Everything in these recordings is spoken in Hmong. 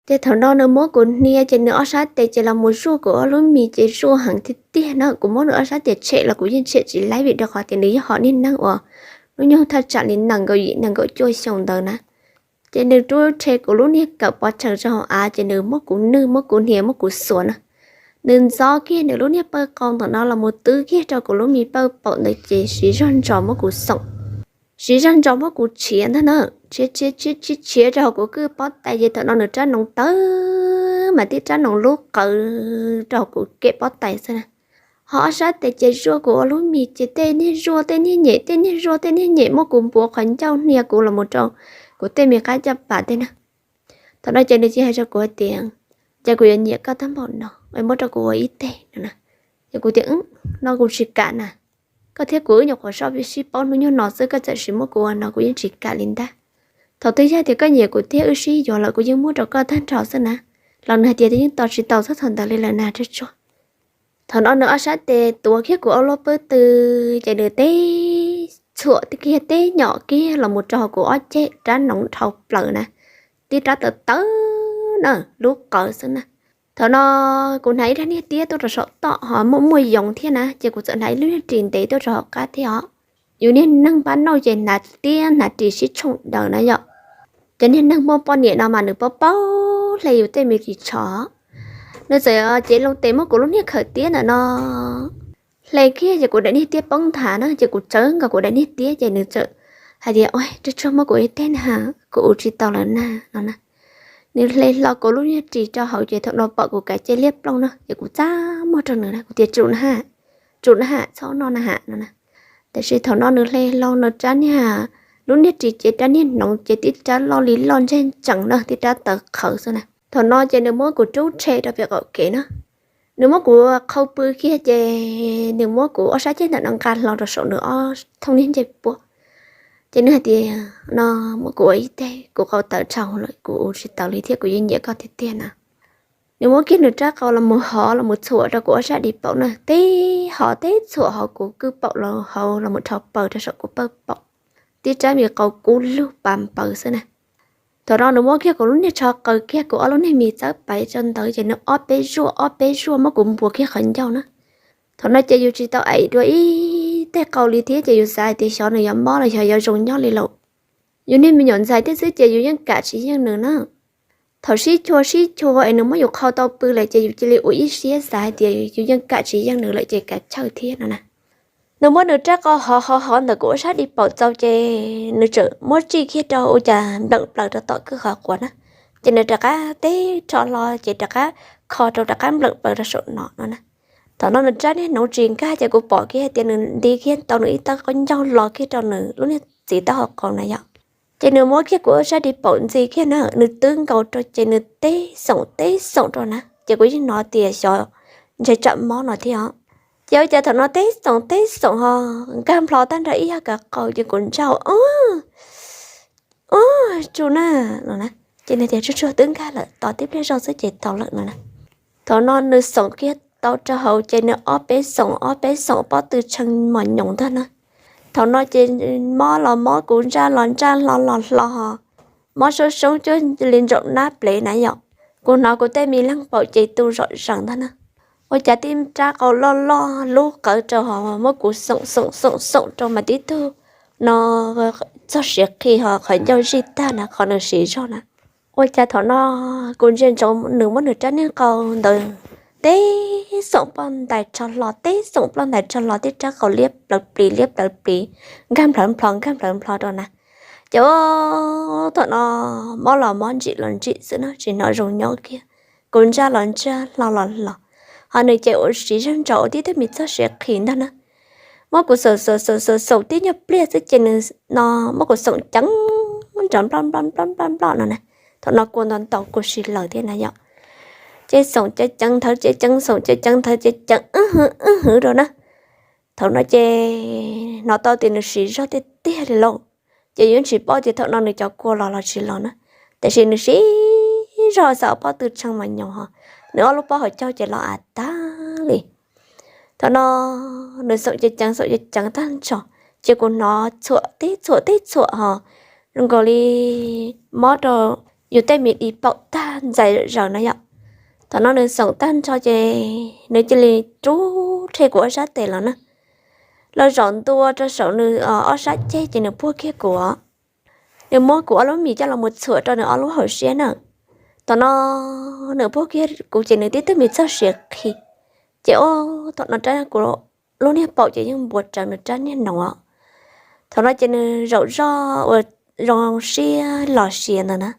Ces thaum no nws muab kuv hnia ces nws ob sab tes ces los mus zuaj kuv ob lub mis ces zuaj heev tiag tiag na. Kuv muab nws ob sab tes tshem los kuv yeej tshem tsis laib vim rau qhov tias nws yog hom niag neeg uas hnub nyoog thaj tsam li nees nkaum yim nees nkaum cuaj xyoo ntawd na. Ces nws rub rhe kuv lub niag kawm pov tshem rau hauv av ces nws muab kuv nwj muab kuv hnia muab kuv xuas na. Nws ntxov kiag nws lub niag pawj qau ntawm no los mus twb kiag rau kuv lub mis pawj paum ntawd ces siv zog ntsos muab kuv xoom, siv zog ntsos muab kuv tshiav ntag na. Tshiav tshiav tshiav tshiav tshiav rau hauv kuv kwj pob tais ces thaum no nws rab noov tawv mas tib rab noov lub qawv rau hauv kuv kem pob tais xwb na. Ho ob sab tes ces zuaj kuv ua lub mis ces tej niag zuaj tej niag nyem tej niag zuaj tej niag nyem muab kuv npuav qhov ncauj hnia kuv los mus rau kuv tej me qab caj pas tej na. Thaum no ces nws cia hais rau kuv hais tias, ces kuv yuav nyiam koj tag npaum no es muab rau kuv ua ib teg no na. Ces kuv tias, no kuv tsis kam na. Koj thiab kuv wb nyuam qhuav sib paub hnub nyoog no xwb koj txawm sis muab kuv ua no kuv yeej tsis kam li ntag. Thaum twg yog tias koj nyiam kuv thiab wb sib yuav lawm kuv yeej muab rau koj tag nrho xwb na. Los nws hais tias yeej tos tsis tau txog thaum ntawd li lawm na Tsuag Tsuag. Thaum no nws ob sab tes tuav kiag kuv ob lub pawj tw ces nws teb txhuam kiag teb nyom kiag los mus rau hauv kuv ob ceg rab noov dhau plaws na. Tib rab tawv tawv na lub qawv xwb na. Thaum no kuv hnav ib rab niag tiab tuaj rau saum toj ho muaj muaj yoov thiab na ces kuv txawm hnav ib lub niag ris ntev tuaj rau hauv qab thiab os. Yus niag neeg npab nauj ces hnav tiab hnav ris sib tshooj daws na yom. Cov niag neeg muaj poj niam no mas nws paub paub hle yus tej me ris tsho. Nws txawm cev loo tes muab kuv lub niag khawm tiab ntawm no hle kiag ces kuv daim niag tiab poob nthav na ces kuv tsawv nkaus kuv daim niag tiab ces nws txawm hais tias, ua Tsuag Tsuag muab kuv ib teg na, kuv ua tsis tau lawm na no na. Nws hle hlo kuv lub niag ris rau hauv ces thaum no pom kuv kav cia liab plooj na ces kuv txaj muag rau nws na kuv tias, tsum na ha, tsum na ha, txhob noj na ha no na. Tiam sis thaum no nws hle hlo nws rab niag, lub niag ris ces rab niag hnoov ces tib rab loj li loj ntseg ntsees na tib rab tawv qhawv xwb na. Thaum no ces nws muab kuv rub rhe rau pem qaum kev na. Nws muab kuv qhau pw kiag ces nws muab kuv ob sab ceg ntawm no nqa hlo rau saum nws ob thooj niag ncej puab. Ces nws hais tias, no muab kuv ua ib teg, kuv qau tawv dhau lawm kuv ua tsis taus li thiab kuv yeej nyiam koj tiag tiag na. Nws muab kiag nws rab qau los mus hov los mus txhuam rau kuv ob sab di paum na, teb hov teb txhuam hauv kuv kwj paum los hauv los mus dhau plaws rau saum kuv pawj paum. Tib rab me qau kub lug pas npaws xwb na. Thaum no nws muab kiag kuv lub niag tsho qaws kiag kuv ob lub niag mis txawb paiv rau ntawd ces nws ob peb zuaj ob peb zuaj muab kuv npuav kiag qhov ncauj na. Thaum no ces yus tsis tau aim dua ib teg qau li thiab ces yus xav hais tias xyov nws yuav mob los xyov yuav zoo nyob li lawm. Yus niag me nyuam ntxhais thiab xwb ces yus yeej kam tsis yeej nws na. Thaum sib chua sib chua es nws muab yus qhau tau pw lawm ces yus cia li ua ib siab xav hais tias yus yeej kam tsis yeej nws lawm ces kav chawj thiab no na. Nws muab nws rab qau hov hov hov ntawm kuv ob sab di paum txaus ces nws tseem muab tsij kiag rau ua cas npleem plaws rau tom kwj qhov quav na. Ces nws rov qab teb rho hlo ces rov qab kho rau rov qab npleem plaws rau saum no no na. Thaum no nws rab niag hnoov tsis nkag ces kuv pom kiag hais tias nws nti kiag tau nws ib tawb qaub ncaug los kiag rau nws lub niag txiv taub hau qau na yom. Ces nws muab kiag kuv ob sab di paum ntxi kiag na, nws twb nkaus rau ces nws teb xoom teb xoom rau na ces kuv yeej hnov tias xyov ntshe tsam mob no thiab os. Ces ua cas thaum no teb xoom teb xoom ho nkag nplho tag nrho ib yag kav qau ces kuv ntsaj, o, o, tsuj na no na. Ces nws tias, Tsuag Tsuag, twb nkag lawm, tos tib pliag zog xwb ces tau lawm no na. Thaum no nws xoom kiag tau rau hauv ces nws ob peb xoom ob peb xoom pob tw tshee mos nyoos ntag na. Thaum no ces mob los mob kuv ntsaj los ntsaj hlo los hlo ho, mob soob soob cuag li ntsaum nab plev na yom. Kuv hnov kuv tej me leeg paum ces tu zom zaws ntag na. Ua cas tib rab qau loj loj lub qawv rau ho muab kuv xoom xoom xoom xoom rau mas tib tug no txog siav qhi ho qhov ncauj zij tag na qhov nws siv zog na. Ua cas thaum no kuv ntsia ntsoov nws muab nws rab niag qau ntawd teb xoom ploj ntais rho hlo teb xoom ploj ntais rho hlo tib rab qau liab plawv plis liab plawv plis, nkag nplawv nplho nkag nplawv nplho rau na. Ces thaum no mob los mob ntsim los ntsim xwb na tsis hnov zoo nyob kiag. Kuv ntsaj los ntsaj hlo los hlo, ho nws ces ua siv zog ntsos ua tib tug me txog siav qhi ntag na. Muab kuv xoom xoom xoom xoom xoom tib nyuag pliag xwb ces nws no muab kuv xoom ceev nrov nploj nploj nploj nploj nploj no na. Thaum no kua ntaus ntaus kua si lawm thiab na yom. Ces xoom ceev ceev nthawv ceev ceev xoom ceev ceev nthawv ceev ceev wb hwv wb hwv rau na. Thaum no ces hnov tau tias nws siv zog tiag tiag li lauj. Ces yus tsis paub tias thaum no nws cov kua los los tsis los na, tiam sis nws siv zog xav pob tw tshee mos nyoos ho, nws ob lub pob hauv caug ces los av tag li. Thaum no nws xoom ceev ceev xoom ceev ceev tag nrho, ces kuv hnov txhuam teb txhuam teb txhuam ho zoo nkaus li mob rau yus tej me di paum tag ntxais zaws na yom. Thaum no nws xoom tag nrho ces nws cia li rub rhe kuv ob sab tes los na, los zaum ntua rau saum nws ob sab ceg ces nws puag kiag kuv os. Nws muab kuv ob lub mis coj los mus txhuam rau nws ob lub hauv siab na. Thaum no nws puag kiag kuv ces nws tib tug mis txog siav qhi, ces ua thaum no rab kuv lub niag paum ces yeej npuas rawv nws rab niag noov os. Thaum no ces nws zaum zoj uas zoo siab los siav ntawd na.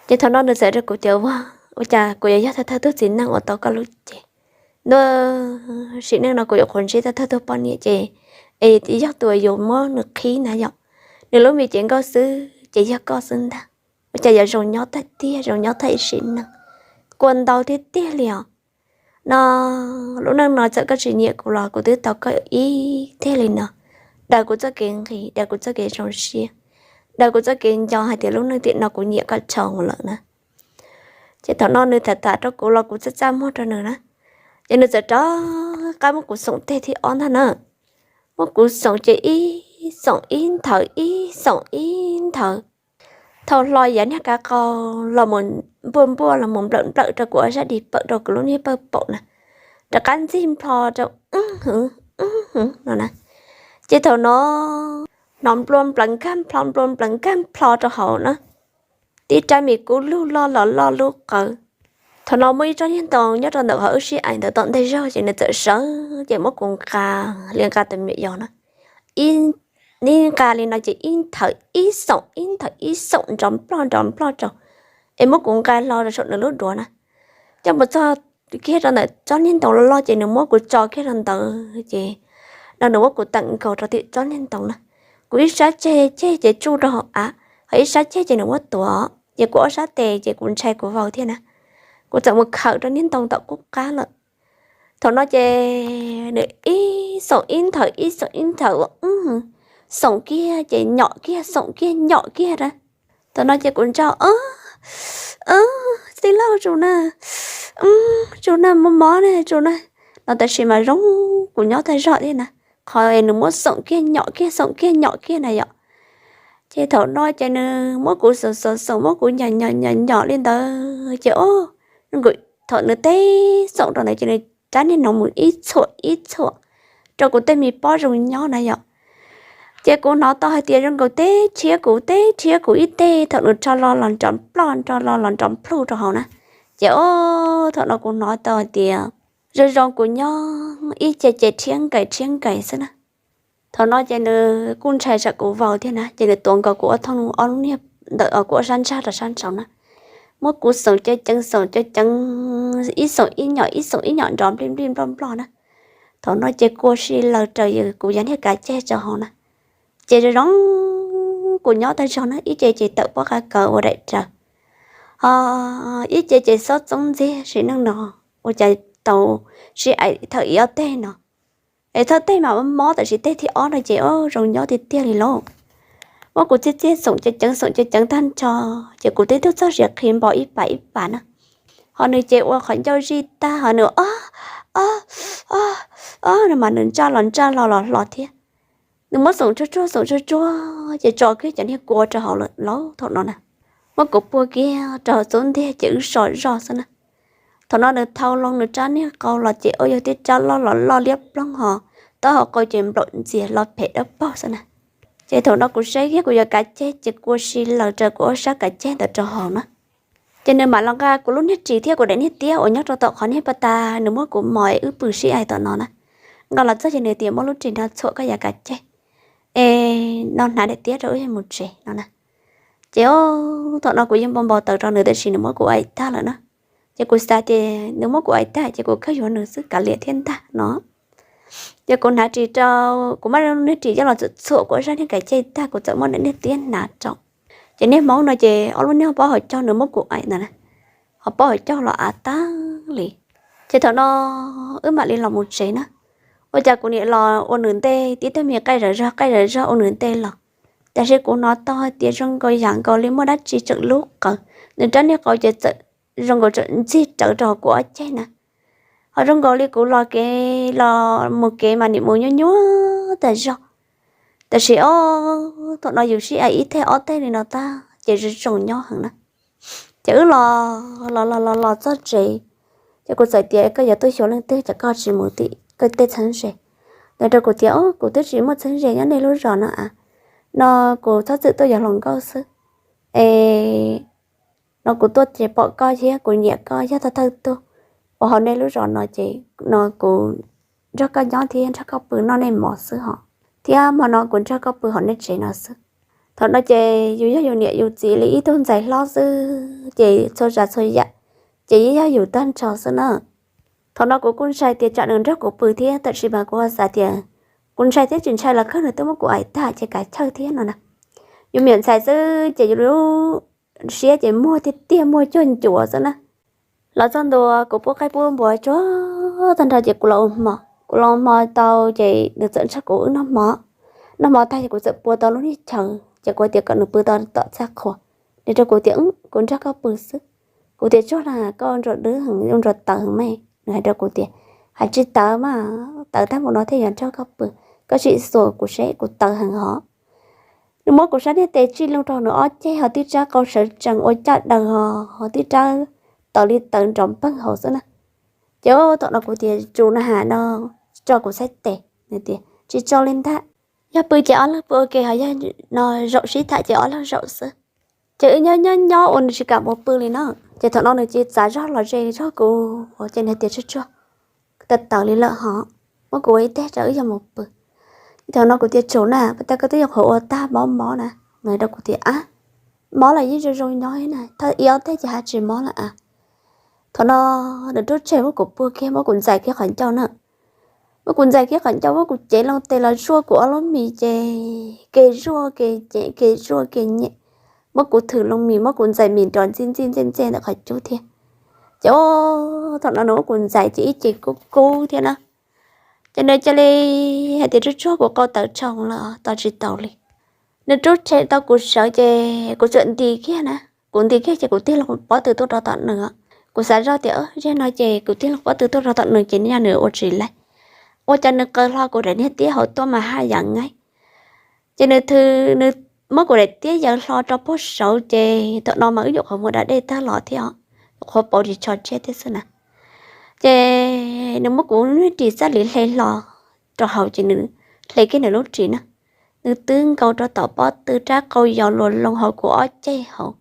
Ces thaum no nws txawm rau kuv tias, Ua, ua cas kuv yuav yog thawj thawj tug txiv neej uas tau koj lub cev? Ntuj, sim neej no kuv yuav qhuav ntsib thawj thawj tug poj niam ces es yog tus uas yuav muab nws qhib na yom. Nws lub mis ces nkauj xwb ces yog koj xwb ntag. Ua cas yuav zoo nyob tag tiag, zoo nyob tag ib sim neej, kua ntau tiag tiag li os. No lub neej no txawm koj tsis nyiam kuv los kuv twb tau koj ib teg li no, daws kuv txoj kev nqis, daws kuv txoj kev zoo siab, daws kuv txoj kev nco hais tias lub neej tiam no kuv nyiam koj dhau lawm na. Ces thaum no nws tham tham rau kuv los kuv txaj txaj muag rau nws na. Ces nws txawm rov qab muab kuv xoom teg thib ob ntag na. Muab kuv xoom ces ib xoom ib nthawv, ib xoom ib nthawv. Thaum hlo yav niag kav qau los mus npuaj npuaj los mus nplawm nplawm rau kuv ob sab di pawm rau kuv lub niag pawg paum na, rov qab ntxig nplho rau hwv hwv no na. Ces thaum no hnov nplua nplawv nkag nplho nplua nplawv nkag nplho rau hauv na, tib rab mis kub lug loj los loj lub qawv. Thaum no muaj ib tsob niag ntoo nyob rau ntawm qhov wb sib aim ntawd tom ntej zog ces nws txawm sawv ces muab kuv nqa li nqa tus me nyuam yos na. Ib nqa li no ces ib nthawv ib xoom ib nthawv ib xoom nrov nploj nrov nploj rau, es muab kuv nqa hlo rau saum nws lub duav na. Coj mus txog kiag rau ntawm tsob niag ntoo loj loj ces nws muab kuv tso kiag rau ntawd ces no nws muab kuv teem nkaus rau tim tsob niag ntoo na. Kuv ib sab ceg ceg ces tsuj rau hauv av, ho ib sab ceg ces nws muab tuav ces kuv ob sab tes ces kuv ntshai kuv vau thiab na. Kuv txawm mus khawm rau niag ntoo tom qub qab lawm. Thaum no ces nws ib xoom ib nthawv ib xoom ib nthawv ua xoom kiag ces nyom kiag xoom kiag nyom kiag a. Thaum no ces kuv ntsaj, Tij laug, tsum na, tsum na, mob mob ne, tsum na, no tab sis mas zoo kuv nyob tag zog thiab na. Qhov nws muab xoom kiag nyom kiag xoom kiag nyom kiag na yom. Ces thaum no ces nws muab kuv xoom xoom xoom muab kuv nyom nyom nyom nyom li ntawd ces o, thaum nws teb xoom rau ntawd ces nws rab niag noov mus ib txhuam ib txhuam rau kuv tej me pob zoo nyob na yom. Ces kuv hnov tau hais tias zoo nkaus teb rhiab kuv teb rhiab kuv ib teg thaum nws rho lo los nrov nploj nrov lo los nrov nplhuj rau hauv na. Ces o, thaum no kuv hnov tau hais tias zoo zoo kuv nyob ib ce ces rhiab nkaim rhiab nkaim xwb na. Thaum no ces nws kuj ntshai tsam kuv vau thiab na ces nws tuav nkaus kuv ob thooj ob lub niag ntawm kuv ob sab ntsag rau sab nraud na. Muab kuv xoom ceev ceev xoom ceev ceev, ib xoom ib nyom ib xoom ib nyom nrov nplij nplij nploj nploj na. Thaum no ces kua si lawg raws kuv yav niag kav ceg rau hauv na. Ces zoo zoo kuv nyob tag zog na ib ce ces tawm pob qa kaws ua daim raws, ho ib ce ces xob txoob ntxiag sim neej no ua cas tau sib aim thawj ib ob teg no. Es thawj teg mas mob mob tab sis teg thib ob no ces o zoo nyob tiag tiag li lauj. Muab kuv txiag txiag xoom ceev ceev xoom ceev ceev tag nrho, ces kuv tib tug txoj sia qhi npo ib pas ib pas na. Ho nws ces ua qhov ncauj zij tag ho nws o o o, mas nws ntsaj los ntsaj hlo los hlo thiab. Nws muab xoom tsuag tsuag xoom tsuag tsuag ces tso kiag cov niag kua rau hauv lawm lauj thaum no na. Muab kuv puag kiag rau hauv txub ntiag ces wb so zoj xwb na. Thaum no nws thau loo nws rab niag qau los ces ua yog tib rab loj los loj liab ploog ho taub hau qau ces nplaum ntxias los phem dawb paug xwb na. Ces thaum no kuv saib kiag kuv yuav kav ceg ces kua si lawg raws kuv ob sab kav ceg ntawd rau hauv na. Ces nws mam los nqa kuv lub niag ris thiab kuv daim niag tiab uas nyob rau tom qhov niag pas tas nws muab kuv mos es wb pw sib aim tom no na. Nqa los txog ces nws tias muab lub ris no txhuam koj yav kav ceg es no hnav daim tiab rau wb mus tsev no na. Ces o, thaum no kuv yeej npau npau taws rau nws tab sis nws muab kuv aim tag lawm na. Ces kuv xav tias nws muab kuv aim tag ces kuv kawg yuav nws xwb kav liam thiab ntag no. Ces kuv hnav ris rau, kuv muab lub niag ris coj los txhuam txhuam kuv ob sab niag kav ceg tag kuv txawm muab nws niag tiab hnav rau. Ces niag hmoob no ces ob lub niag pob hauv caug nws muab kuv aim ntawd na, ho pob hauv caug los av tag li. Ces thaum no wb mam li los mus tsev na. Ua cas kuv niam los ua nws ntej tib tug me qaij zawv zog qaij zawv zog ua nws ntej los, tab sis kuv hnov tau hais tias zoo nkaus yam nkaus li muaj dab tsi tseem lub qawv, nws rab niag qau ces txawm zoo nkaus tseem ntxig rawv rau kuv ob ceg na. Ho zoo nkaus li kuv los kev los mus kev mas nim mus nyuaj nyuaj tas zog. Tab sis o, thaum no yus sib aim ib teg ob teg li no tag ces zoo zoo nyob heev na. Ces wb los los los los los txog tsev, ces kuv txawm tias, Koj yuav tuaj xyuas leej twg ces koj tsis mus tim koj tej txheeb ze? Nws rau kuv tias, Kuv twb tsis muaj txheeb ze nyob nej lub zos no a, no kuv txhob txwm tuaj yuav hluas nkauj xwb. Es no kuv tuaj ces pom koj thiab kuv nyiam koj, yog thawj thawj tug uas hauv nej lub zos no ces no kuv nrog koj nyob thiab nrog koj pw noj nej mov xwb hos, thiab hmo no kuv nrog koj pw hauv nej tsev no xwb. Thaum no ces yus yog yus niam yus txiv li ib tug ntxhais hlob xwb ces txhua tsav txhua yam ces yeej yog yus tag nrho xwb na. Thaum no kuv kuj ntshai tias tsam nws nrog kuv pw thiab, tab sis mas kuv xav tias kuv ntshai thiab tsis ntshai los kawg nws twb muab kuv aim tag ces kav chawj thiab no na. Yus me nyuam ntxhais xwb ces yus lub siab ces muag tiag tiag, muag cuag ncuav xwb na. Los txog ntua kuv pub qaib pub npua tsuag tag nrho ces kuv los ua hmo. Kuv los ua hmo tau ces nws txawm nrog kuv wb noj hmo. Noj hmo tag ces kuv txawm pua tau lub niag chaw ces kuv tias kom nws pw tau tom txaj qhua. Nws rau kuv tias, Kuv nrog koj pw xwb. Kuv tias, Tsuag na, koj nruas dwb heev, nruas tawv heev me. Nws hais rau kuv tias, Hais tsis tawv mas, tawv tag mus no thiaj yuav nrog koj pw. Koj sim xuas kuv seb, kuv tawv heev hos. Nws muab kuv sab niag tes tsij loo rau nws ob ceg ho tib rab qau sawv tsees ua caj daws ho tib rab tawv li tawv nrov npeeg hauv xwb na. Ces thaum no kuv tias, Tsuag na, no tso kuv saib tes. Nws tias, Tsis tso li ntag, yog pw ces ob leeg pw ua ke, ho yog no zaum sib tham ces ob leeg zaum xwb. Ces wb nyob nyob nyob ua nws tsis kam mus pw li no. Ces thaum no nws cia li txav zog los ze zog kuv, ces nws tias, Tsuag tsuag, tawv tawv li lawm hos, muab kuv ua ib teg tso wb yuav mus pw. Ces thaum no kuv tias, Tsuag na, puas tas koj twb yuav qhuav ua tag mob mob na? Nws rau kuv tias, Ab, mob los yeej zoo zoo nyob na, thawj ib ob teg ces haj tsis mob lawm a. Thaum no nws rub tseg muab kuv pua kiag, muab kuv ntxais kiag qhov ncauj na. Muab kuv ntxais kiag qhov ncauj, muab kuv cev loo tes los zuaj kuv ob lub mis ces ke zuaj ke nyem, ke zuaj ke nyem. Muab kuv thwm loo mis, muab kuv ntxais mis nrov ntxij ntxij ntxej ntxej ntawm qhov cub thiab. Ces thaum no nws muab kuv ntxais ces ib ce kub kub thiab na. Ces nws cia li hais tias, Tsuag tsuag, kuv qau tawv tshoov lawm, tos tsis taus li. Nws rub tshem tau kuv sawv ces kuv txawm nti kiag na. Kuv nti kiag ces kuv tig loo pob tw tuaj rau tom nws. Kuv xav zoj tias, Zaj no ces kuv tig loo pob tw tuaj rau tom nws ces nws ua tsis laib. Ua cas nws qaws hlo kuv daim niag tiab hauv tuaj mas haj yam nqaij. Ces nws thw, nws muab kuv daim tiab yaws hlo rau puag saud ces thaum no mas wb nyuam qhuav mus da dej tag los thiab, nyuam qhuav pauv ris tsho tshiab thiab xwb na. Ces nws muab kuv lub ris txaj li hle hlo rau hauv ces nws hle kiag nws lub ris na. Nws twb nkaus rau tom pob tw, rab qau yos luas loo hauv kuv ob ceg hauv.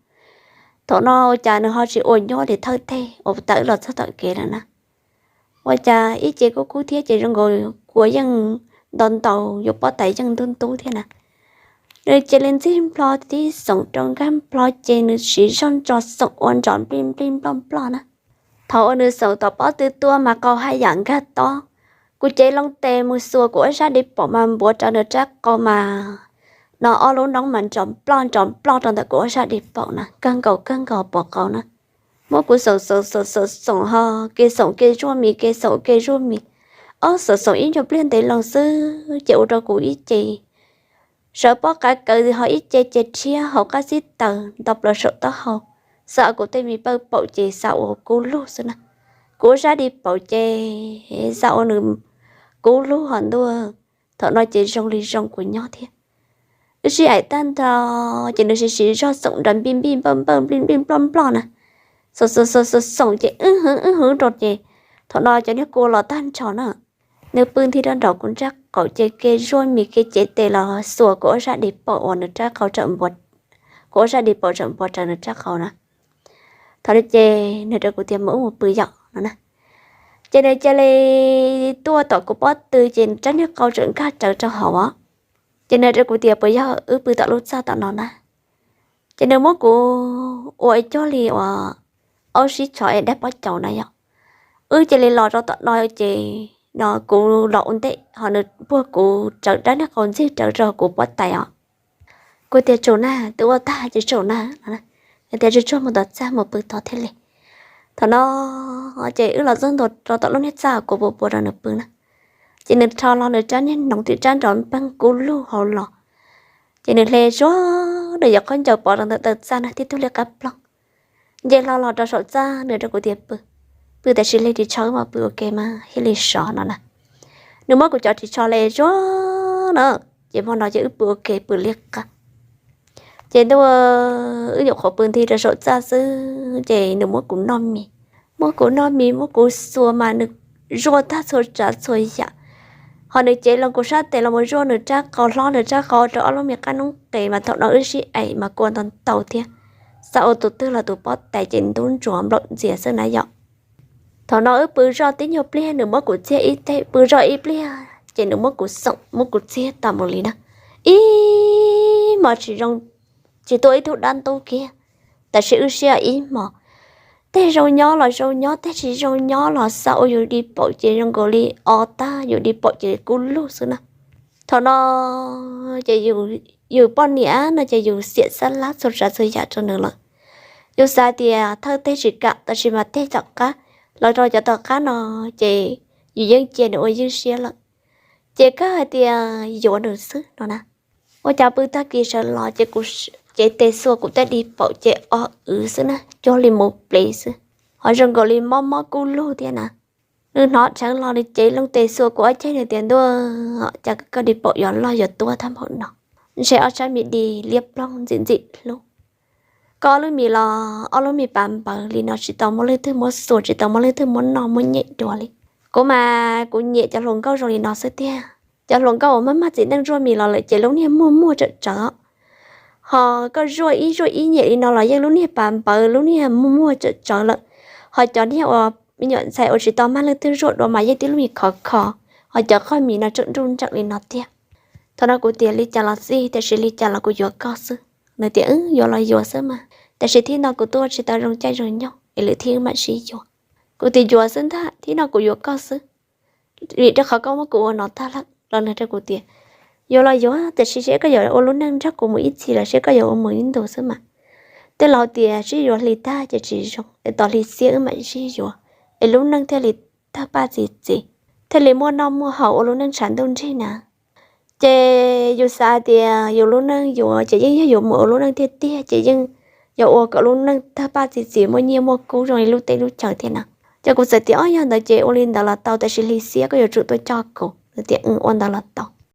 Thaum no ua cas nws ho tsis ua nyuaj li thawj teg uas tawm los txog tom kev lawm na. Ua cas ib ce kub kub thiab ces zoo nkaus kua yeej ntau ntau, yuav pob tais yeej ntub ntub thiab na. Nws cia li ntxig nplho tib xoom rau nkag nplho ces nws siv zog ntso xoom ua nrov nplij nplij nploj nploj na. Thaum uas nws xoom tom pob tw tuaj mas qau haj yam nkag tob. Kuv cev loo tes mus xuas kuv ob sab di paum mas npuav rawv nws rab qau mas no ob lub noob mas nrov nploj nrov nploj rau ntawm kuv ob sab di paum na, kawg nkaus kawg nkaus pom qau na. Muab kuv xoom xoom xoom xoom xoom ho ke xoom ke zuaj mis, ke xoom ke zuaj mis. Ob xoom xoom ib nyuag pliag ntev loo xwb ces ua rau kuv ib ce sawv pob qav kaws ho ib ce ces rhiab hauv qab xib taws nto plaws saum taub hau. Xav kuv tej me pawj paum ces xav ua kub lug xwb na. Kuv sab di paum ces xav ua nws kub lug ho ntuj. Thaum no ces zoo li zoo kuv nyob thiab. Wb sib aim tag nrho ces nws siv siv zog xoom nrov npij npij npawj npawj nplij nplij nploj nploj na. Xoom xoom xoom xoom xoom ces wb hwv wb hwv rau ces thaum no cov niag kua los tag nrho na. Nws pw nthi rau nraum kuv nrab qaum ces ke zuaj mis ke cev tes los xuas kuv ob sab di paum uas nws rab qau, kuv ob sab di paum tseem npuav rawv nws rab qau na. Thaum no ces nws rau kuv tias mus wb mus pw yom no na. Ces nws cia li tuaj tom kuv pob tw ces rab niag qau tseem nkag rawv rau hauv os. Ces nws rau kuv tias puas yog wb pw tom lub txaj tom no na. Ces nws muab kuv ua ib co li uas aub sib tshov es daig pob caus na yom. Wb cia li los rau tom no ces no kuv los ua ntej ho nws puag kuv rawv rab niag qau ntxig rawv rau kuv pob tais os. Kuv tias tsum na, twb ua tag ces tsum na. Nws tias tsuag tsuag mus tom txaj mus pw tod thiaj li. Thaum no ces wb los txog ntua rau tom lub niag txaj kuv pua pua rau nws pw na. Ces nws rho hlo nws rab niag noov tim rab nrov npeeg kub lug hauv los. Ces nws hle zuag, nws yuav khaub ncaws pov rau ntawm taw txaj na tib tug liab qab ploog. Nce hlo los rau saum txaj nws rau kuv tias pw, pw tam sim hle ris tsho wb mam pw ua ke mas thiaj li sov no na. Nws muab kuv cov ris tsho hle zuag na, ces hmo no ces wb pw ua ke pw liab qab. Ces ntuj, wb nyuam qhuav pw nthi rau saum txaj xwb ces nws muab kuv noj mis, muab kuv noj mis muab kuv xuas mas nws zuaj tag txhua tsav txhua yam. Ho nws cev loo kuv sab tes los mus zuaj nws rab qau, hlob nws rab qau rau ob lub me qab noob qes mas thaum no wb sib aim mas kua ntau ntau thiab. Xav ua tus twg los tus pob tais ces ntub ntsuav nplaum ntxias xwb na yom. Thaum no wb pw zoj tib nyuag pliag nws muab kuv txiag ib teg, pw zoj ib pliag ces nws muab kuv xoom muab kuv txiag tas mus li na. Ib hmos tsis zoo, tsis tuaj ib tug dab ntub kiag, tab sis wb siab ib hmos. Tej zoo nyob los zoo nyob, tej tsis zoo nyob los xav ua yus di paum ces zoo nkaus li o tag, yus di paum ces kub lug xwb na. Thaum no ces yus poj niam no ces yus xiam xab lab txhua tsav txhua yam rau nws lawm. Yus xav tias thawj teg tsis kam tab sis mas teg tom qab, los rau cov tom qab no ces yus yeej cia nws ua ywj siab lawm. Ces kawg hais tias yuav nws xwb no na. Ua cas pw tag kis sawv los ces kuv, ces tes xuas kuv tej di paum ces o wv xwb na, cuag li mus plev xwb, ho zoo nkaus li mob mob kub lug thiab na. Nws hnov dheev los nws cev loo tes xuas kuv ob ceg nws tias ntuj, cas koj di paum yuav loj yuav tuab tag npaum no, ntshe ob sab me di liab ploog ntxim ntxim hlub. Koj ob lub mis los ob lub mis pas npawv li no tsis tau muaj leej twg muab xuas tsis tau muaj leej twg muab noj muab nyem dua li. Kuv mas kuv nyiam cov hluas nkauj zoo li no xwb tiag. Cov hluas nkauj uas maj maj txiv neej zuaj mis los lawm ces lub niag muag muag tsawm tsawv, ho koj zuaj ib zuaj ib nyem li no los yeej lub niag pas npawv lub niag muag muag tsawm tsawv lawm. Ho cov niag uas me nyuam ntxhais uas tsis tau maj leej twg zuaj dua mas yeej tib lub mis khov kho, ho cov qoj mis no tseem nruj nreem li no tiag. Thaum no kuv tias li cas los xij, tiam sis li cas los kuv yuav koj xwb. Nws tias wb yuav los yuav xwb mas, tiam sis thib no kuv tuaj tsis tau zoo caij zoo nyoog es lwm thib mam sib yuav. Kuv tias yuav xwb ntag, thib no kuv yuav koj xwb, vim rau qhov koj muab kuv ua no tag lawm. Los nws rau kuv tias yuav los yuav, tiam sis seb koj yuav ua lub neej nrog kuv mus ib txhis los seb koj yuav ua mus ib ntus xwb mas. Tej laus tias sib yuav hli tag ces tsis zoo, es tos hli xiab wb mam sib yuav, es lub neej thiaj li tawg paj txi txiv, thiaj li muaj noj muaj haus ua lub neej tshav ntuj nrig na. Ces yus xav tias yus lub neej yuav ces yeej yog yuav mus ua lub neej tiag tiag ces yeej yuav ua kom lub neej tawg paj txi txiv muaj nyiaj muaj kub zoo li lub teb lub chaw thiab na. Ces kuv txawm tias ob yog ntawd ces ua li ntawd los tau, tiam sis hli xiab koj yuav tsum tuaj coj kuv. Nws tias ua ntawd los tau.